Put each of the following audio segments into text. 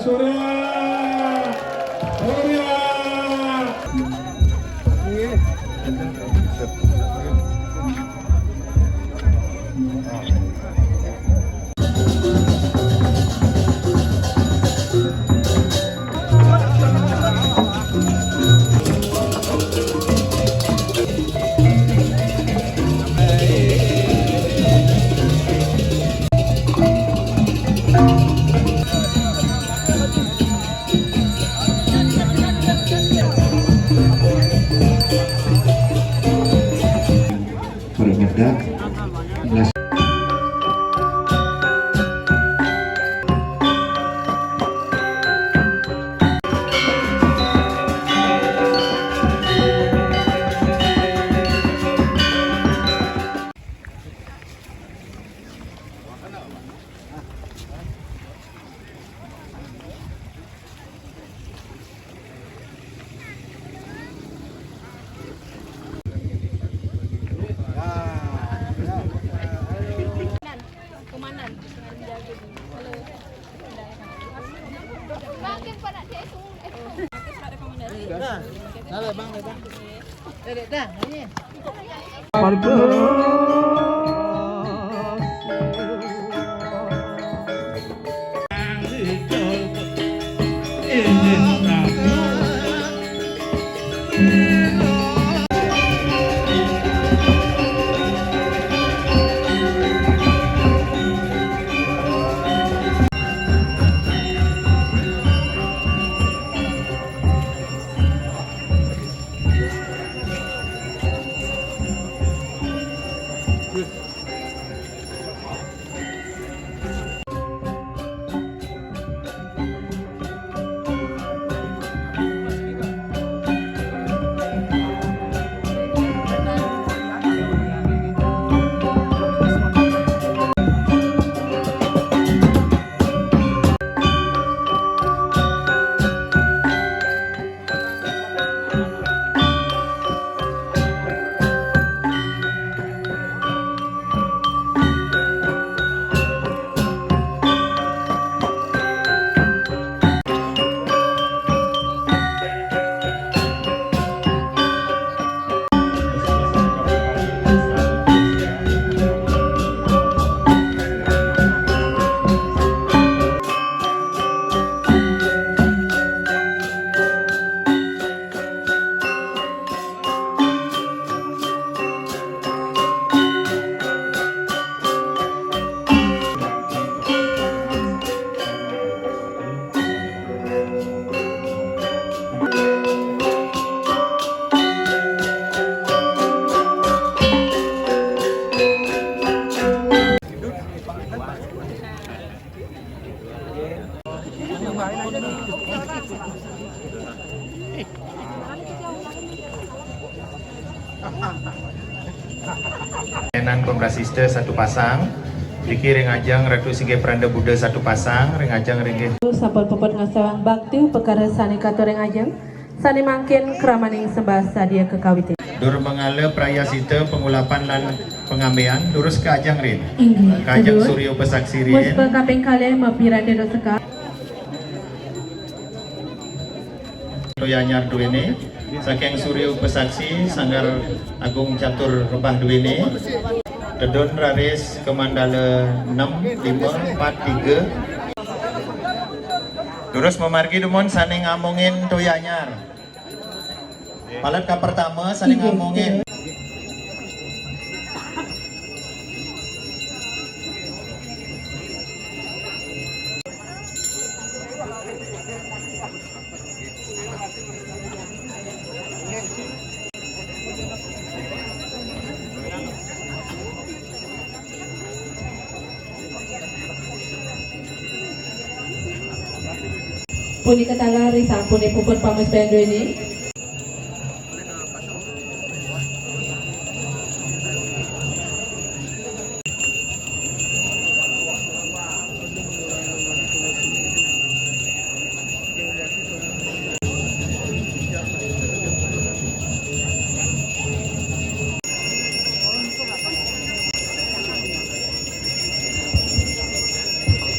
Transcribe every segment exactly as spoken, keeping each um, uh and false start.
Surya! Surya! Perut nyedak. Komandan. Halo. Makin pada dia itu. Dah. Dah lah, bang, dah, bang. Dah, dah, dah, nyanyi. Enan Pemrasista satu pasang, niki ring ajeng Ratu Singgih Pranda Buddha satu pasang, ring ajeng ring Sampun puput ngasawang bakti upakara sane katur ring ajeng, sane mangkin kramaning sembah sadia kakawitin. Dur mangala prayascita pangulapan lan pangambean, durus ka ajeng rin. Inggih. Ka ajeng Surya Upasaksi rin. Muspa kaping kalih mapiranti dosa ka. Toya Anyar duene, saking Surya Upasaksi, Sanggar Agung Catur Rebah duene. Tedun raris ka mandala enam, lima, empat, tiga. Durus mamargi dumun sane ngamongin Toya Anyar. Palet ka pertama sane ngamongin. Punika taler ri sampune puput pamuspayan duene.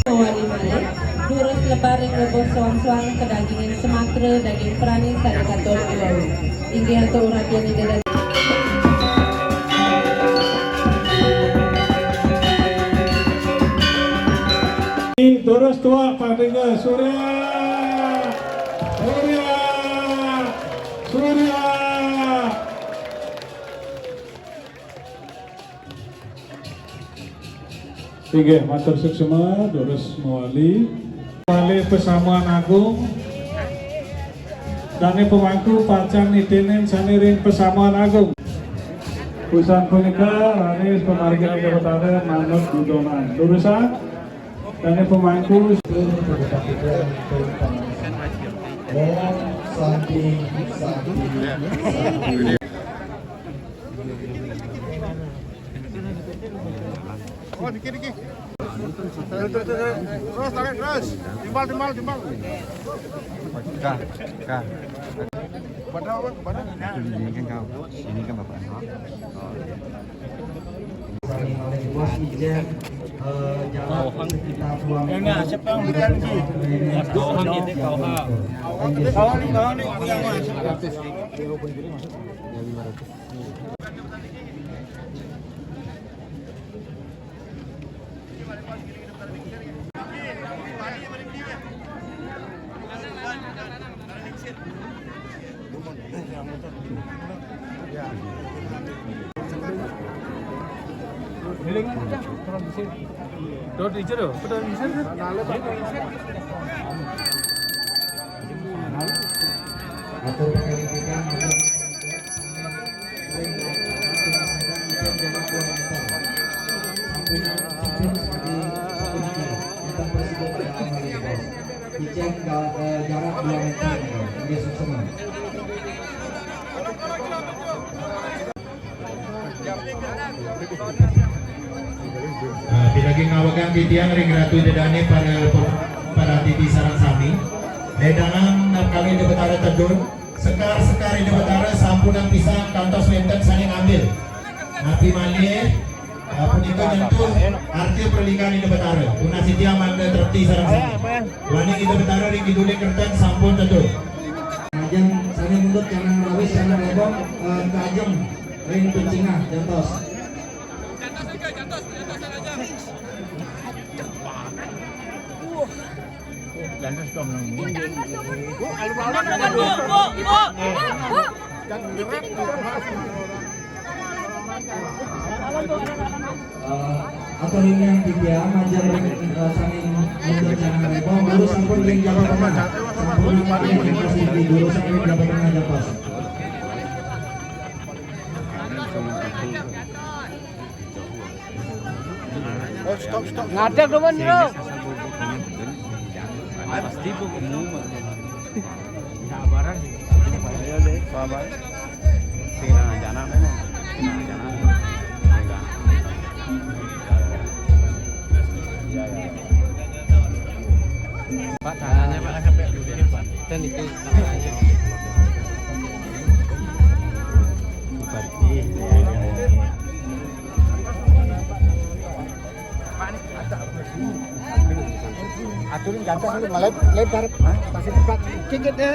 Kawali malih, durus Paring lebuh soang-soang kedagingin sematra daging prani sane katur i wau. Inggih antuk uratian Ida Datu. Terus tuak paringa Surya. Surya. Surya. Inggih, matur suksma, durus mawali. Malih Pasamuan Agung. Dane pemangku pacang nitinin sane ring Pasamuan Agung. Usan punika raris pamargin Ida Betara manut dudonan. Durusang, dane pemangku. Om Santi, Santi, Santi. Oh, dikit, dikit. Terus, terus, terus. Terus, tarik, terus. Timbal, timbal, timbal. Kah, kah. Kepada apa? Kepada? Ini kan kau. Ini kan Bapak Anwar. Oh, iya. Kami oleh Bos Ijen, eh, jalan sekitar dua meter. Ini siapa yang berikan sih? Kau ham ini, kau ham. Kau ni, kau ni. Atur pakai kita, Icen ga-, eh, jarak dua meter, eh, dia suksma. Nah, pinaging ngawagang titiang ring Ratu Ida Dane para, para titi sareng sami. Ledangan napkala Ida Betara tedun, sekar-sekar Ida Betara sampunang pisan kantos wenten sane ngambil. Napi malih, eh, punika nyentuh arca pralinggan Ida Betara. Tunas titiang mangda trepti sareng sami. Duaning Ida Betara ring kidule kerten sampun tedun. Lajeng sane mundut canang rawis, canang rebong, eh, kajeng ring pencingah, jantos. Jantos dong, Bu, Bu, Bu, Bu. Eh, atur ring titiang majeng ring, eh, sane mundut canang rebong, durus sampun ring jaba tengah. Sampun ring jaba tengah, jantos. Oh, stop, stop, stop. Ngadeg, Doman, bro. Pasti, Bu, umum. Sabaran. Ayo, deh, sabar. Sing nang aja anak, sing nang aja anak. Ya, ya. Pak, tangannya, Pak, sampai dulu, Pak. Dan itu tangannya. Berarti, ya, ya. Aturin jantos dulu, lebar. Hah? Masih cepat. Kikit ya.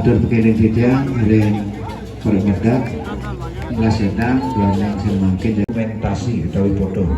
Tur pekeling titiang ring para medek, mlajenang duaning sing mangkin dokumentasi utawi foto.